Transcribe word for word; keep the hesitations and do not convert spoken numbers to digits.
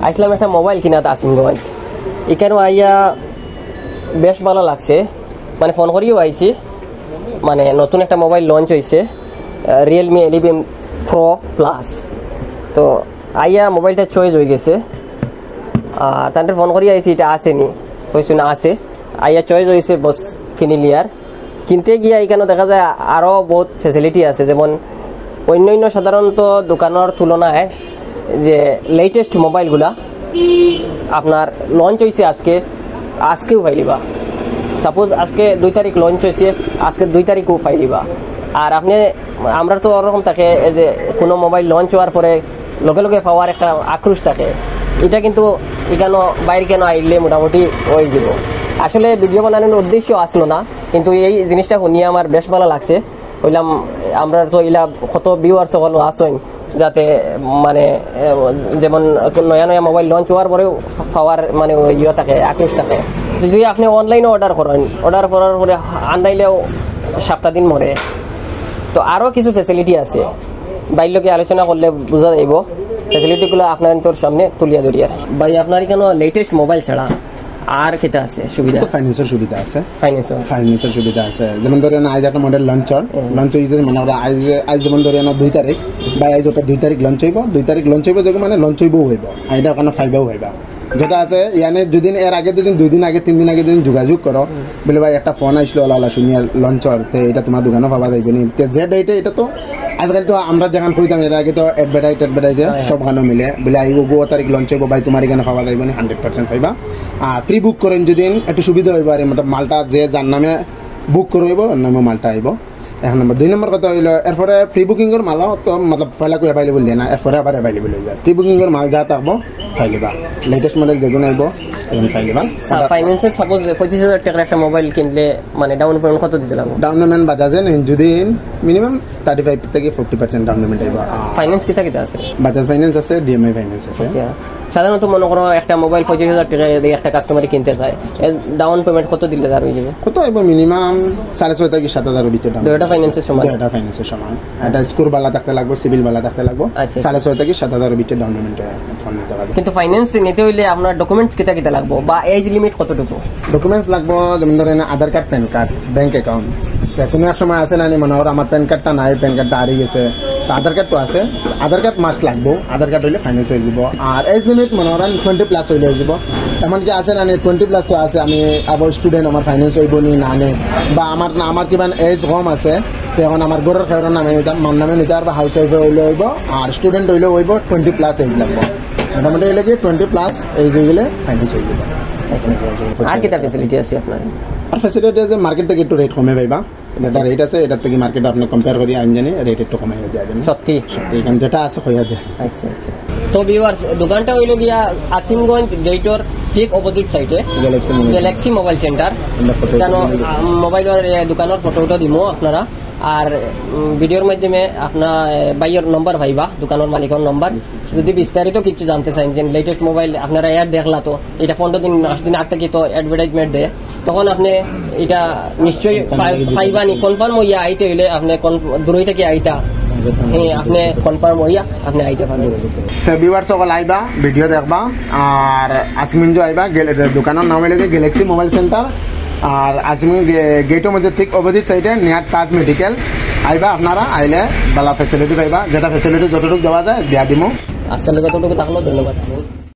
আইছিলাম একটা মোবাইল কিনাত আসিমগঞ্জ, ইখানো আইয়া বেশ ভালা লাগছে, মানে ফোন করিও আইছি, মানে নতুন একটা মোবাইল লঞ্চ হইছে, রিয়েলমি ইলেভেন প্রো প্লাস। তো আইয়া মোবাইলটা চয়েস হয়ে গেছে, আর তানরে ফোন করি আইছি, এটা আছে নি? কইছইন আছে। আইয়া চয়েস হইছে, বস, কিনিলিয়ার। কিনতে গিয়া ইখানো দেখা যায় আরও বহুত ফেসিলিটি আছে, যেমন অন্য অন্য সাধারণত দোকানর তুলনায় যে লেটেস্ট মোবাইলগুলা আপনার লঞ্চ হইছে আজকে, আজকেও পাইলিবা। সাপোজ আজকে দুই তারিখ লঞ্চ হইছে, আজকে দুই তারিখও পাইলিবা। আর আপনি, আমরা তো ওরকম থাকে, এই যে কোনো মোবাইল লঞ্চ হওয়ার পরে লগে লগে পাওয়ার একটা আক্রোশ থাকে, এটা কিন্তু ইখানো বাইরে কেন আইলে মোটামুটি হয়ে যাব। আসলে ভিডিও বানানোর উদ্দেশ্য আসলো না, কিন্তু এই জিনিসটা শুনিয়া আমার বেশ ভালা লাগছে। কইলাম, আমরা তো ইলা কত ভিউয়ার্স সকল আছইন, যাতে মানে এ, যেমন নয়া নয়া মোবাইল লঞ্চ হওয়ার পরেও পাওয়ার মানে ওই ইয়ে থাকে, আক্রোশ থাকে। যদি আপনি অনলাইনে অর্ডার করেন, অর্ডার করার পরে আন্দাইলেও সপ্তাহ দিন মরে, তো আরও কিছু ফেসিলিটি আছে, বাইর লগে আলোচনা করলে বোঝা যাইব। ফেসিলিটিগুলো আপনার তোর সামনে তুলিয়া ধরিয়ার। ভাই, আপনার কেন লেটেস্ট মোবাইল ছাড়া আর কিতা আছে সুবিধা? তো ফাইন্যান্সের সুবিধা আছে। ফাইন্যান্স? ফাইন্যান্সের সুবিধা আছে। যেমন ধরেন, আজ একটা মডেল লঞ্চ হল, লঞ্চ হইছে, মানে, ওরা আজ, আজ যেমন ধরেন, দুই তারিখ, বা আজ ওটা দুই তারিখ লঞ্চ হইব, দুই তারিখ লঞ্চ হইব, যেমন মানে লঞ্চ হইব, হইব, আর এটা ওখানে পাইবাও হইবা। যেটা আছে, ইয়ানে দুদিন, এর আগে দুদিন, দুই দিন আগে, তিন দিন আগে দুদিন যোগাযোগ করো, বলে, "ভাই, একটা ফোন আসলো, লালা শুনিয়া লঞ্চ হল, তে এটা তোমার দোকানে পাওয়া যাইব নি?" তে যে ডেটে, এটা তো আজকাল তো আমরা যেখান কইতাম, এর আগে তো অ্যাডভার্টাইজ, অ্যাডভার্টাইজে সব গানও মিলে, বলে, "আইব, গো তারিখ লঞ্চ হইব, ভাই, তোমার এখানে পাওয়া যাইব নি?" হান্ড্রেড পার্সেন্ট পাইবা। আর প্রি বুক করেন যদি, একটু সুবিধা হইব, আর মতলব মালটা যে যার নামে বুক করে হইব, ওর নামে মালটা আইব। এক নম্বর। দুই নম্বর কথা হইলো, এরপরে প্রি বুকিংয়ের মালও তো মতলব পয়লা কই অ্যাভেলেবল দেয় না, এরপরে আবার অ্যাভেলেবল হয়ে যায়। প্রি বুকিংয়ের মাল যা থাকবো, পাইলিবা। লেটেস্ট মডেল যেগুলো আইব, এখন পাইলিবা। ফাইন্যান্সে সাপোজ পঁচিশ হাজার টাকার একটা মোবাইল কিনলে, মানে, ডাউন পেমেন্ট কত দিতে লাগবো? ডাউন পেমেন্ট বাজাজে নেন যদি, মিনিমাম থার্টি ফাইভ থেকে ফোর্টি পার্সেন্ট ডাউন পেমেন্ট আইব। ফাইন্যান্স কিতা কিতা আছে? বাজাজ ফাইন্যান্স আছে, ডিএমআই ফাইন্যান্স আছে। আচ্ছা, সাধারণত মনে করো একটা মোবাইল পঁচিশ হাজার টাকা যদি একটা কাস্টমারে কিনতে চায়, এর ডাউন পেমেন্ট কত দিলে তার হয়ে যাবে? কত হইব? মিনিমাম সাড়ে ছয় থেকে সাত হাজারের ভিতরে ডাউন। দুইটা ফাইন্যান্সের সমান? দুইটা ফাইন্যান্সের সমান। এটা স্কোর ভালা থাকতে লাগবো, সিবিল ভালা থাকতে লাগবো। আচ্ছা। সাড়ে ছয় থেকে সাত হাজারের ভিতরে ডাউন পেমেন্ট ফোন নিতে পারবে। কিন্তু ফাইন্যান্স নিতে হইলে আপনার ডকুমেন্টস কিতা কিতা লাগবো বা এজ লিমিট কতটুকু? ডকুমেন্টস লাগবো, যেমন ধরেন Aadhaar card, PAN card, bank account. তো কোনো এক সময় আছে না, মনে হয় আমার প্যান কার্ডটা নাই, প্যান কার্ডটা হারিয়ে গেছে, তো আধার কার্ড তো আছে, আধার কার্ড মাস্ট লাগবো, আধার কার্ড হইলে ফাইন্যান্স হয়ে যাব। আর এজ লিমিট মনে করেন টোয়েন্টি প্লাস হইলে হয়ে যাব। এমনকি আছে না, টোয়েন্টি প্লাস তো আছে, আমি আবার স্টুডেন্ট, আমার ফাইন্যান্স হইব নি না নে, বা আমার না, আমার কিমান এজ কম আছে, তো এখন আমার ঘরের খেয়ার নামে নিতাম, মার নামে নিতে পারবো, হাউস ওয়াইফে হইলে হইব, আর স্টুডেন্ট হইলে হইব, টোয়েন্টি প্লাস এজ লাগবো। মোটামুটি হইলে কি টোয়েন্টি প্লাস এজ হয়ে গেলে ফাইন্যান্স হয়ে যাবে। আর কিতা ফেসিলিটি আছে আপনার? আর ফেসিলিটি আছে, মার্কেট থেকে একটু রেট কমে পাইবা, যেটা রেট আছে, এটার থেকে মার্কেট আপনি কম্পেয়ার করি আইন জানি, রেট একটু কমাই দেওয়া যাবে। সত্যি? সত্যি, কারণ যেটা আছে হইয়া দেয়। আচ্ছা, আচ্ছা। তো ভিউয়ার্স, দোকানটা হইল গিয়া আসিমগঞ্জ গেটর ঠিক অপোজিট সাইডে, Galaxy mobile. Galaxy mobile centre. আমরা ফটো কেন, তুলে দিই। আম, মোবাইল আর, এ, দোকানের ফটো উটো দিমু আপনারা। আর, উম, ভিডিওর মাধ্যমে আপনার, এ, ভাইয়ের নম্বর পাইবা, দোকানের মালিকের নম্বর। যদি বিস্তারিত কিছু জানতে চান যে লেটেস্ট মোবাইল আপনারা অ্যাড দেখলা, তো এটা পনেরো দিন, আট দিন আগ থেকে তো অ্যাডভার্টাইজমেন্ট দেয়, তখন আপনি এটা নিশ্চয়ই পাই-, পাইবা নি। কনফার্ম হইয়া আইতে হইলে আপনি কন-, দূরই থেকে আইতা। হ্যাঁ, আপনি কনফার্ম হইয়া আপনি আইতে পারবেন। তো ভিউয়ার্স সকল আইবা, ভিডিও দেখবা, আর আসিমগঞ্জ আইবা, গেলে দোকানের নাম হইল কি গ্যালাক্সি মোবাইল সেন্টার। আর আসিমগঞ্জ গে-, গেটর মধ্যে ঠিক অপোজিট সাইডে নিয়ার তাজ মেডিকেল আইবা। আপনারা আইলে ভালা ফেসিলিটি পাইবা, যেটা ফেসিলিটি যতটুকু দেওয়া যায় দিয়া দিমু। আজকাল কতটুকু থাকলো, ধন্যবাদ।